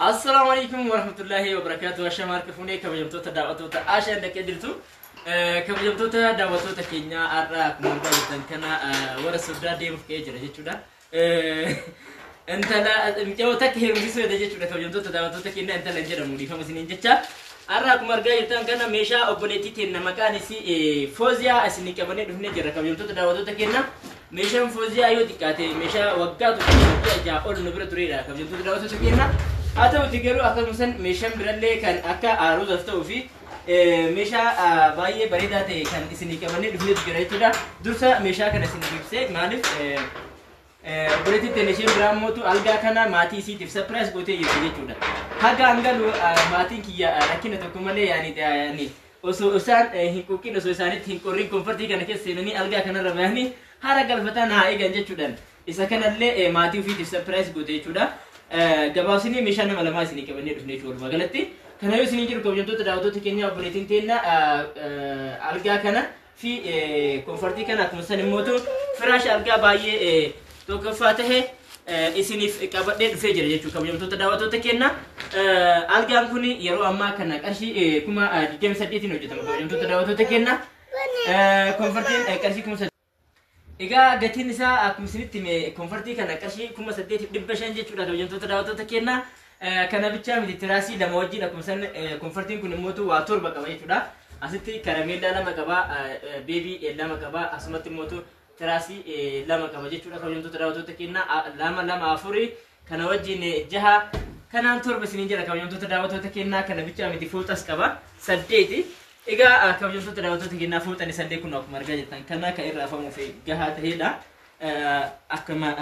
Assalaamu alaikum warahmatullahi wabarakatuh. Ashama harka fuunee, kabajamtoota daawwattoota Ashaan dakkee jirtu. Kabajamtoota daawwattoota keenyaa, har'a akkuma argaa jirtan kana warra soddaa deemuuf ka'ee jira jechuudha. Intala mucayyoo takka heerumsiisuu jedha jechuudha, kabajamtoota daawwattoota keenyaa, intala hin jedhamu, dhiifama isiniin jecha. Har'a akkuma argaa jirtan kana meeshaa obboleettii teenya maqaan isii Fooziyaa isinii qabannee dhufnee jirra, kabajamtoota daawwattoota keenyaa. Meeshaan Fooziyaa yoo xiqqaate meeshaa waggaa 1 waggaa 6 ol nu bira turedha, kabajamtoota daawwattoota keenyaa. Haa ta'uti garuu akkasuma meeshaan birallee kan akka aruuzaaf ta'uu fi meeshaa baay'ee bareedaa ta'e kan isinii qabannee dhufneetu jira jechuudha. Dursa meeshaa kana isin ibsee, maaliif obboleettiin teenya isheen biraa mootu algaa kana maatii isiitiif surprise gootee jirti jechuudha. Haga hangalu maatiin kiyya rakkina tokko malee, yaani osoo isaan hin quuqin, osoo isaanitti hin qorrin, comfortii kana keessa seenanii algaa kanarra bahanii hara galfatan haa eegan jechuudhaan isa kanallee maatii ofiitiif surprise goote jechuudha. Gabaabsinii meeshaa nama lamaa isinii qabannee dhufne jechuudha walumaa galatti. Kana yoo isinii jiru, kabajamtoota daawwattoota keenya, obboleettiin teenya algaa kana fi comfortii kana, akkuma san immootu firaasha algaa baay'ee tokkoffaa tahe isiniif qabadhee dhufee jira jechuudha, kabajamtoota daawwattoota keenya. Algaan kun yeroo ammaa kana qarshii 28,000n hojjetama, kabajamtoota daawwattoota keenya. Comfortiin qarshii 8,000. Egaa gatiin isaa akkuma isinitti hime comfortii kana qarshii 8,500 jechuudha, kabajamtoota daawwattoota keenya. Kana bichaa miti, tiraasii lama wajjin, akkuma san comfortiin kun immoo waa torba qaba jechuudha. Asitti karameellaa lama qaba, baby lama qaba, asumatti immoo tiraasii lama qaba jechuudha, kabajamtoota daawwattoota keenya. Lama lama afurii, kana wajjin jaha, kanaan torba isiniin jedha, kabajamtoota daawwattoota keenyaa. Kana bichaa miti, fooxas qaba, saddeeti. Egaa kabajamtoota daawwattoota keenyaa, fooxan isallee kun akkuma argaa jirtan kana kan irra afamuuf gahaa ta'edha. Akkuma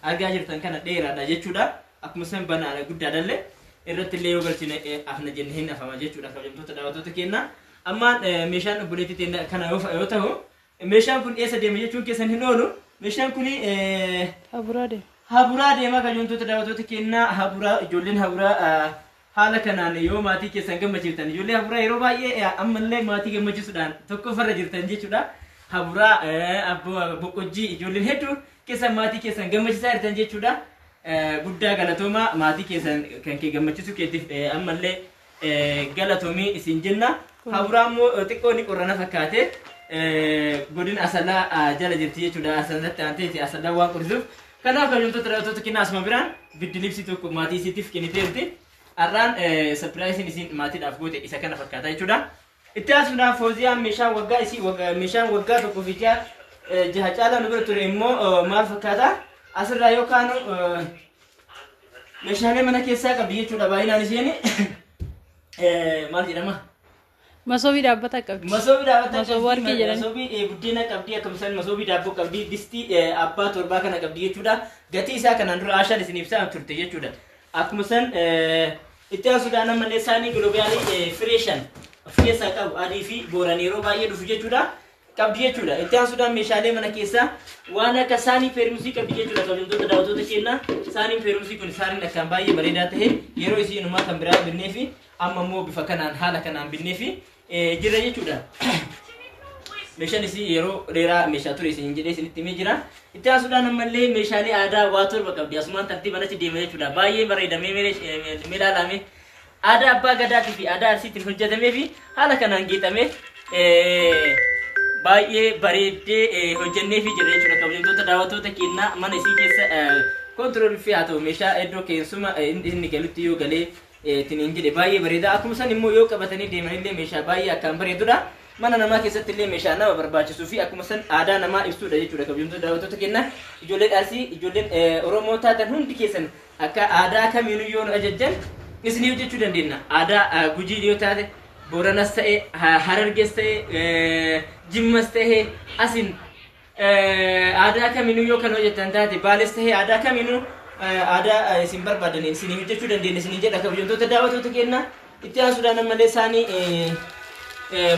argaa jirtan kana dheeraadha jechuudha. Akkuma san banaadha, guddaadhallee irratti illee yoo galchine afna jenne hin afama jechuudha, kabajamtoota daawwattoota keenyaa. Ammaan meeshaan obboleettii teenya kana yoo ta'u, meeshaan kun eessa deema jechuun keessan hin oolu. Meeshaan kun Haburaa deema. Haburaa deema, kabajamtoota daawwattoota keenyaa. Haburaa, ijoolleen haburaa haala kanaan yoo maatii keessan gammachiiftan, ijoollee haburaa yeroo baay'ee ammallee maatii gammachiisuudhaan tokkoffarra jirtan jechuudha. Haburaa, Boqqojjii, ijoolleen hedduu keessan maatii keessan gammachiisaa jirtan jechuudha. Guddaa galatooma, maatii keessan kan kee gammachiisuu keetiif ammallee galatoomii isin jenna. Haburaa immoo xiqqoo ni qorrana fakkaate, godina Asalaa jala jirti jechuudha. Asalatti aanteeti Asalaa waan qorrisuuf. Kanaaf kabajamtoota daawwattoota keenyaa, asuma biraan biddi libsii tokko maatii isiitiif kenniteerti. Har'aan surpriseiin isin maatiidhaaf goote isa kana fakkaata jechuudha. Itti aansuudhaan Fooziyaan meeshaan waggaa isii meeshaan waggaa 1 fi 6 caalaa nu bira ture immoo maal fakkaata? Asirraa yoo kaanu meeshaalee mana keessaa qabdi jechuudha, baay'inaan isheen maal jedhama? Masoobii dhaabbata qabdi. Masoobii dhaabbata. Masoobii warqii jedhani. Masoobii buddeena qabdi, akkasumas masoobii daabboo qabdi, distii abbaa torbaa kana qabdi jechuudha. Gatii isaa kanaan dura Ashaan isin ibsaa turte jechuudha. Akkuma san itti aansuudhaan ammallee saanii Globalii firee shan of keessaa qabu, adii fi booraan yeroo baay'ee dhufu jechuudha. Qabdi jechuudha. Itti aansuudhaan meeshaalee mana keessaa waan akka saanii feermusii qabdi jechuudha, kabajamtoota daawwattoota keenyaa. Saaniin feermusii kun saaniin akkaan baay'ee bareedaa ta'e yeroo isii inumaa kan biraa binnee fi amma immoo bifa kanaan haala kanaan binnee fi jira jechuudha. Meeshaan isii yeroo dheeraa meeshaa ture isin jedhee isinitti himee jira. Itti aansuudhaan ammallee meeshaalee aadaa waa torba qabdi. Asumaan tartiibaan achi deema jechuudha. Baay'ee bareedamee mee ilaalame. Aadaa abbaa gadaatii fi aadaa arsiitiin hojjetamee fi haala kanaan geexamee baay'ee bareeddee hojjennee fi jira jechuudha. Kabajamtoota daawwattoota keenyaa, mana isii keessa control fi haa ta'u meeshaa iddoo keessuma inni galutti yoo galee ittiin jedhe baay'ee bareeda. Akkuma san immoo yoo qabatanii deemanillee meeshaa baay'ee akkaan bareedudha. Mana namaa keessatti illee meeshaa nama barbaachisuu fi akkuma san aadaa namaa ibsudha jechuudha. Kabajamtoota daawwattoota keenyaa, ijoolleen Arsii, ijoolleen Oromoo taatan hundi keessan akka aadaa kamiinuu yoo nu ajajjan isinii hojjechuu dandeenya. Aadaa Gujii yoo taate, Booranas ta'e, Harargees ta'e, Jimmas ta'e, asin aadaa kamiinuu yoo kan hojjetan taate, Baales ta'e, aadaa kamiinuu aadaa isin barbaadaniin isinii hojjechuu dandeenya isinii jedha, kabajamtoota daawwattoota keenyaa. Itti aansuudhaan ammallee isaanii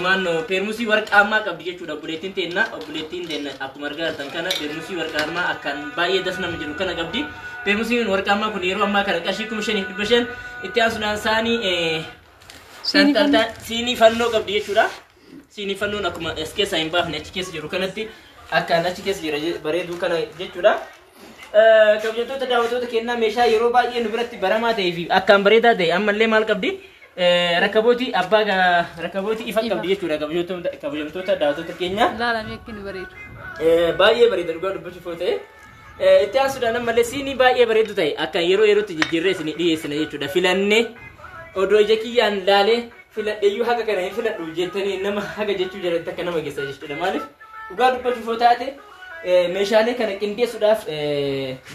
maannoo peermusii warqaammaa qabdi jechuudha obboleettiin teenna. Obboleettiin teenna akkuma argaa jirtan kana peermusii warqaammaa akkaan baay'ee das nama jedhu kana qabdi. Peermusiin warqaammaa kun yeroo ammaa kana qarshii 5,500. Itti aansuudhaan saanii siinii fannoo qabdi jechuudha. Siinii fannoon akkuma as keessaa hin baafne achi keessa jiru kanatti akkaan achi keessa jira bareeduu kana jechuudha. Kabajamtoota daawwattoota keenyaa, meeshaa yeroo baay'ee nu biratti baramaa ta'ee fi akkaan bareedaa ta'e ammallee maal qabdi? Rakkabootii abbaa rakkabootii ifa qabdi jechuudha, kabajamtoota daawwattoota keenyaa. Laalamee akka inni bareedu. Baay'ee bareeda dhugaa dubbachuuf yoo ta'e. Itti aansuudhaan ammallee siinii baay'ee bareedu ta'e akka yeroo yerootti jijjiirree isinii dhiyeessina jechuudha. Filannee odoo ija kiyyaan laalee filadheeyyuu haga kana hin filadhu jettanii nama haga jechuu jalatti akka nama geessa jechuudha. Maaliif, dhugaa dubbachuuf yoo taate, meeshaalee kana qindeessuudhaaf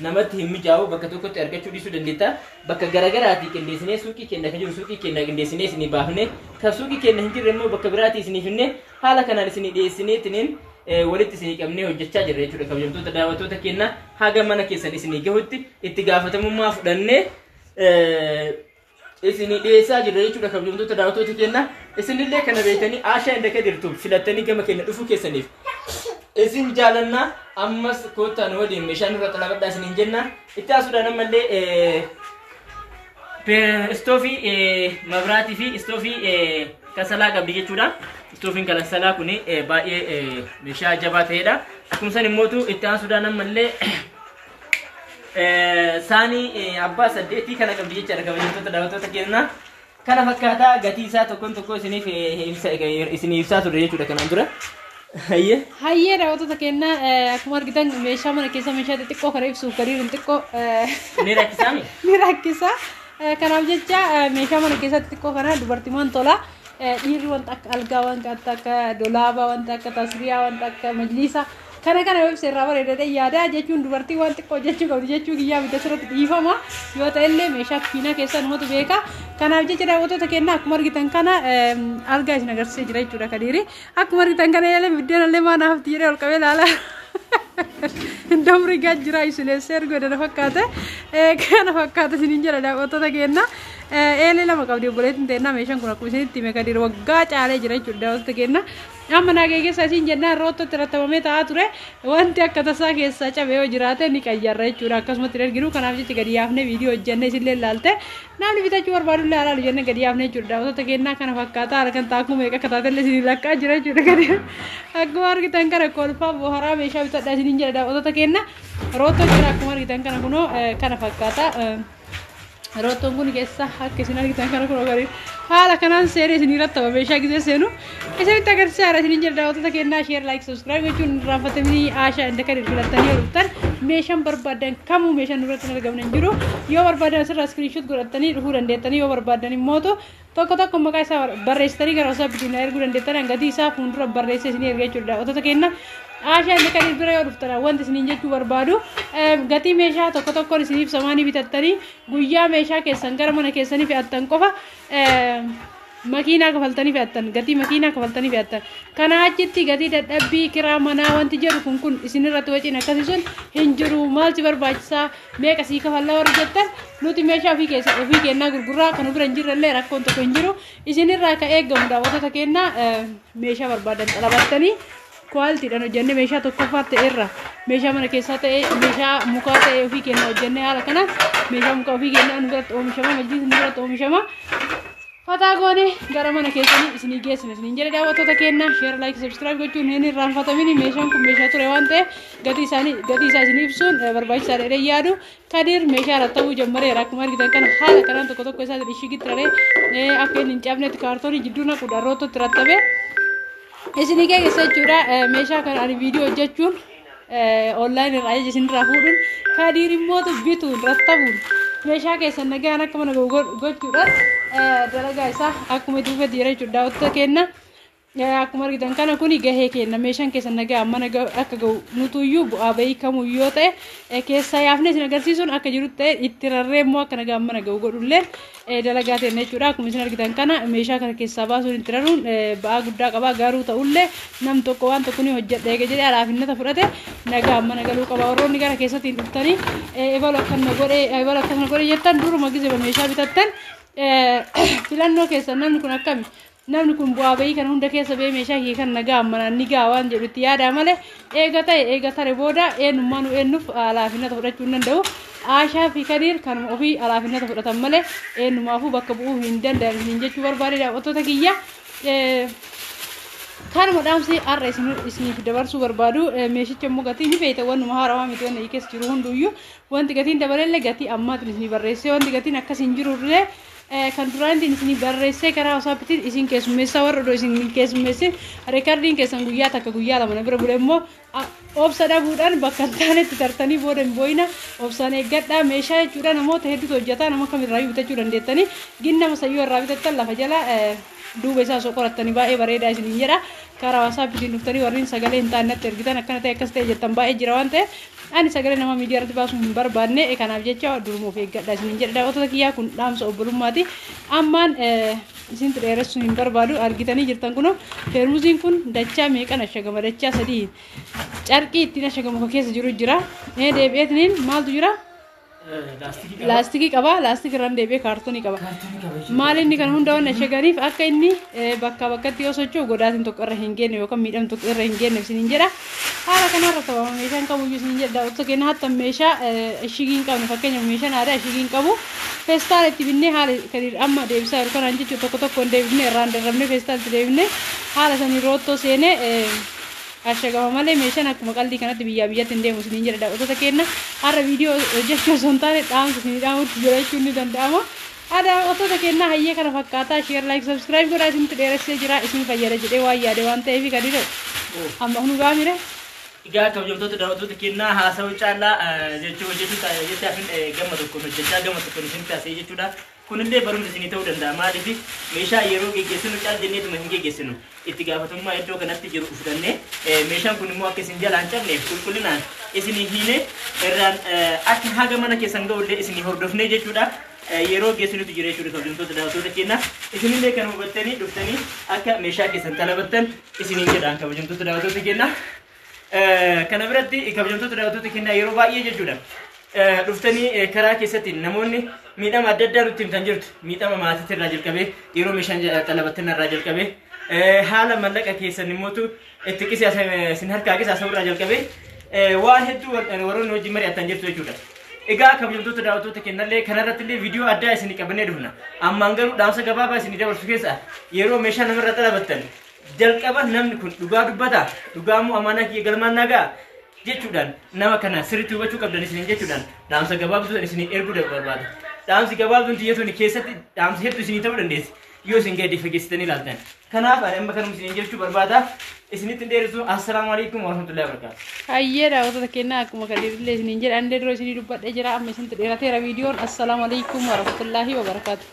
namatti hin mijaa'u, bakka tokkotti argachuu dhiisuu dandeetta. Bakka garaagaraatii qindeessinee, suuqii keenya kan jiru suuqii keenya qindeessinee isinii baafnee, kan suuqii keenya hin jirre immoo bakka biraatii isinii finnee haala kanaan isinii dhiyeessinee itiniin walitti isinii qabnee hojjechaa jirra jechuudha. Kabajamtoota daawwattoota keenya, haga mana keessan isinii gahutti itti gaafatamummaa fudhannee isinii dhiyeessaa jirra jechuudha. Kabajamtoota daawwattoota keenya, isinillee kana beektanii Aashaa Inda Kadirtu filattanii gama keenya dhufuu keessaniif isin jaalannaa. Ammas koottaan waliin meeshaa nurra xalabadhaa isiniin jenna. Itti aansuudhaan ammallee istoofii mabraatii fi istoofii kasalaa qabdi jechuudha. Istoofiin kasalaa kun baay'ee meeshaa jabaa ta'edha. Akkuma san immootu itti aansuudhaan ammallee saanii abbaa 8 kana qabdi jechaadha, kabajamtoota daawwattoota keenya. Kana fakkaataa gatii isaa tokkoon tokko isiniif isinii ibsaa turre jechuudha kanaan dura. Hayyee. Hayyee, daawwattoota keenya, akkuma argitan meeshaa mana keessa meeshaa xixiqqoo kana ibsuuf gariin xiqqoo Ni rakkisaami? Ni rakkisa. Kanaaf jecha meeshaa mana keessa xixiqqoo kana dubartiiwwan tola. Dhiirri wanta akka algaa, wanta akka dolaabaa, wanta akka tasriyaa, wanta akka majliisa kana kana yoo ibsa irraa bareedatee yaada jechuun dubartii waan xiqqoo jechuu qabdi jechuu kiyyaa miti, asirratti dhiifama yoo ta'e illee meeshaa kiinaa keessaa namatu beeka. Kanaaf jecha daawwattoota keenya, akkuma argitan kana algaa isin agarsiisee jira jechuudha Kadiiri. Akkuma argitan kana yaala biddeen illee maan hafti jedhee ol qabee ilaala. Damri jira isileessee erga dana fakkaate kana fakkaate isiniin jedha daawwattoota keenya. Eelee lama qabdi obboleettiin teennaa. Meeshaan kun akkuma isinitti hime Kadiir waggaa caalee jira jechuudha, daawwattoota keenya. Amma naagee keessa isiin jennaan roottootti rattamamee taa'aa ture. Wanti akka tasaa keessaa cabe yoo jiraate ni qayyarra jechuudha. Akkasumatti hin arginu. Kanaaf jecha gadi yaafnee viidiyoo hojjennee isillee ilaalte namni bitachuu barbaadu illee alaalu jennee gadi yaafnee jechuudha. Daawwattoota keenyaa, kana fakkaataa haala kan taakuu meeqa akka taatellee isinii lakkaa jira jechuudha gadi. Akkuma argitan kana kolfaa boharaa meeshaa bitadhaa isiniin jedha, daawwattoota keenya. Roottoo jira akkuma argitan kana kunoo kana fakkaata. Roottoon kun keessa akka isin argitan kana kunoo gadi haala kanaan seenee isin rattaba meeshaa gisee seenu isinitti agarsiisaa jira isiniin jedha, daawwattoota keenyaa. Share, like, subscribe gochuun hin irraanfatamini. Aashaa Inda Kadir filattanii yoo dhuftan meeshaan barbaadan kamuu meeshaan nurratti hin argamne hin jiru. Yoo barbaadan asirraa screenshot godhattanii dhufuu dandeettanii, yoo barbaadan immootu tokko tokko maqaa isaa barreessitanii gara WhatsApp na erguu dandeettan, gatii isaa fuuldura barreessee isinii erga jechuudha, daawwattoota keenya. Aashaa Inda Kadir bira yoo dhuftan wanti isiniin jechuu barbaadu, gatii meeshaa tokko tokkoon isiniif samaanii bitattanii guyyaa meeshaa keessan gara mana keessanii fe'attan qofa makiinaa kafaltanii fe'attan, gatii makiinaa kafaltanii fe'attan. Kana achitti gatii dadhabbii kiraa manaa wanti jedhu kun isinirratti waciin akkasii sun hin jiru. Maalti barbaachisaa, meeqa sii kafallaa warri jettan, nuti meeshaa ofii keessa ofii kennaa gurgurraa kan bira hin jirrellee rakkoon tokko hin jiru. Isinirraa kan eeggamu, daawwattoota kennaa, meeshaa barbaadan xalabattanii qualitydhaan hojjennee meeshaa tokkoffaa ta'e irra meeshaa mana keessaa ta'e, meeshaa mukaa ta'e ofii kennaa hojjennee haala kanaan meeshaa mukaa ofii kennaa nu biratti oomishama, majlisni nu biratti oomishama. Fataa goone gara mana keessanii isinii geessina isiniin jedhe, daawwattoota keenna. Share, like, subscribe gochuun hin irraanfatamin. Meeshaan kun meeshaa ture waan ta'eef gatii isaanii gatii isaa isinii ibsuun barbaachisaadha jedhee yaadu. Kadir meeshaa rattabuu jammareera. Akkuma argitan kana haala kanaan tokko tokko isaatiin ishigitti raree akka inni hin cabnetti kaartoonii jidduu naquudhaan roottootti rattabee isinii geessa jechuudha. Meeshaa kana ani viidiyoo hojjechuun online irraa ajaja isinirraa fuudhuun, Kadiir immoo bituun rattabuun meeshaa keessan nagaan akka mana gochuudhaan dalagaa isaa akkuma itti fufetti jira jechuudha, daawwattoota keenya. Akkuma argitan kana kuni gahee kenna. Meeshaan keessan nagaa mana akka gahu nutuyyuu bu'aa bahii kamuu yoo ta'e keessaa yaafnee isin agarsiisuun akka jiru ta'e itti rarree immoo akka nagaa mana gahu godhullee dalagaa ta'e jechuudha. Akkuma isin argitan kana meeshaa kana keessaa baasuun itti raruun ba'aa guddaa qaba. Garuu ta'ullee nam tokko waan tokko ni hojjedha eega jedhee alaafinnata fudhate nagaa mana galuu qaba. Warroonni gara keessatti hin dhuftanii ebalu akkana godhe, ebalu akkana godhe jettan, duruma gizee meeshaa bitattan filannoo keessan namni kun akkami, namni kun bu'aa bahii kana hunda keessa bahee meeshaa kee kan nagaa manaan ni gaa waan jedhu itti yaada malee, eega ta'e eega tare booda eenyummaa nu eenyuuf alaafinnata fudhachuu hin danda'u. Aashaa fi Kadiir kanuma ofii alaafinnata fudhatan malee eenyumaafuu bakka bu'uu hin danda'an jechuu barbaade, daawwattoota kiyya. Kanuma dhaamsi har'a isiniif dabarsuu barbaadu. Meeshicha immoo gatii ni beekta, wannuma haarawaa miti. Wanni keessa jiru hunduyyuu wanti gatiin dabalellee gatii ammaatiin isinii barreessee, wanti gatiin akkas hin jirullee kan duraantiin isinii barreessee karaa WhatsAppitiin isin keessummeessaa. Warra odoo isin keessummeessin reekardiin keessan guyyaa takka guyyaa lama na bira bule immoo obsa dhabuudhaan bakka hin taanetti tartanii booda hin boo'ina. Obsaan eeggadhaa meeshaa jechuudha. Namoota hedduutu hojjetaa, nama kamirraayyuu bitachuu dandeettanii. Ginnama sayyoo irraa bitattan lafa jala duuba isaa osoo qorattanii baay'ee bareedaa isiniin jedha. Karaa WhatsAppitiin dhuftanii warreen sagalee hin taane natti ergitan, akkana ta'e akkas ta'e jettan baay'ee jira waan ta'eef, ani sagalee nama miidiyaa irratti baasuu hin barbaanne. Kanaaf jecha duruma of eeggadha isiniin jedha. Daawwattoota kiyyaa, kun dhaamsa obbolummaati. Ammaan isintu dheeressuu hin barbaadu. Argitanii jirtan, kunoo feermuziin kun dachaa meeqan ashagama? Dachaa sadii carqii ittiin ashagamu keessa jiru jira. Deebi'eetiniin maaltu jira? Laastikii qaba. Laastikii qaba. Laastikii irraan deebi'ee kaartoonii qaba. Kaartoonii qaba jechuudha. Maal inni kan hunda waan ashaganiif akka inni bakkaa bakkatti yoo socho'u godaatiin tokko irra hin geenye yookaan miidhamni tokko irra hin geenye isiniin jedha. Haala kanarra qabama meeshaan kamuyyuu isiniin jedha. Daawwattoota keenya, hatta meeshaa ishigii hin qabne, fakkeenyaaf meeshaan aadaa ishigii hin qabu, feestaala itti binnee haala kan amma deebisaa jiru kanaan jechuun tokko tokkoon deebifnee irraan darrabnee feestaala itti deebifnee haala sanii roottoo seenee ashagama malee meeshaan akkuma qaldii kanatti biyyaa biyyatti hin deemu isiniin jedha. Daawwattoota keenya, har'a viidiyoo hojjechuu osoo hin taane dhaamsa isinii dhaamutti jira jechuun ni danda'ama. Daawwattoota keenya, hayyee kana fakkaataa. Share, like, subscribe godhaa. Isinitti dheeressee jira, isin fayyada jedhee waan yaade waan ta'eef gadi ta'e amma nu gaamire. Egaa kabajamtoota daawwattoota keenyaa, haasawuu caalaa jechuu hojjechuu jechaaf gama tokkoon hojjechaa gama tokkoon isin taasisee jechuudha. Kunillee barumsa isinii ta'uu danda'a. Maaliif meeshaa yeroo geggeessinu caal jenneetuma hin geggeessinu. Itti gaafatamummaa iddoo kanatti jiru fudhannee, meeshaan kun immoo akka isin jalaan cabneef qulqullinaan isinii hiine irraan akka haga mana keessan ga'ullee isinii hordofnee jechuudha. Yeroo geessinutu jira jechuudha kabajamtoota daawwattoota keenya. Isinillee kan hubattanii dhuftanii akka meeshaa keessan xalabattan isiniin jedhaan, kabajamtoota daawwattoota keenya. Kana biratti, kabajamtoota daawwattoota keenya, yeroo baay'ee jechuudha dhuftanii karaa keessatti namoonni miidhama adda addaa nutti himtan jirtu. Miidhama maatiitti irraa jalqabee, yeroo meeshaan xalabattan irraa jalqabee, haala mallaqa keessan immootu itti isin harkaa qisaasa'u irraa jalqabee waan hedduu warroonni wajjin mari'atan jirtu jechuudha. Egaa kabajamtoota daawwattoota keenyallee kanarratti illee viidiyoo addaa isinii qabannee dhufna. Ammaan garuu dhaamsa gabaabaa isinii dabarsu keessa, yeroo meeshaa namarra xalabattan jalqaba namni kun dhugaa dubbata, dhugaa immoo amaanaa kiyya galmaan nagaa jechuudhaan nama kana sirriitti hubachuu qabdan isiniin jechuudhaan dhaamsa gabaabduu isinii erguu barbaada. Dhaamsi gabaabduun tiyyatuun keessatti dhaamsi hedduu isinii ta'uu dandeessi yoo isin gadi fageessitanii ilaaltan. Kanaaf ani amma kanuma isiniin jechuu barbaada. Isinitti hin dheerisu. Assalaamu alaikum warahmatullahi wabarakatuh. Hayyee daawwattoota keenyaa, akkuma kadirillee isiniin jedha, anillee dura isinii dubbadhee jira, amma isinitti dheerateera viidiyoon. Assalaamu alaikum warahmatullaahi wabarakaatu.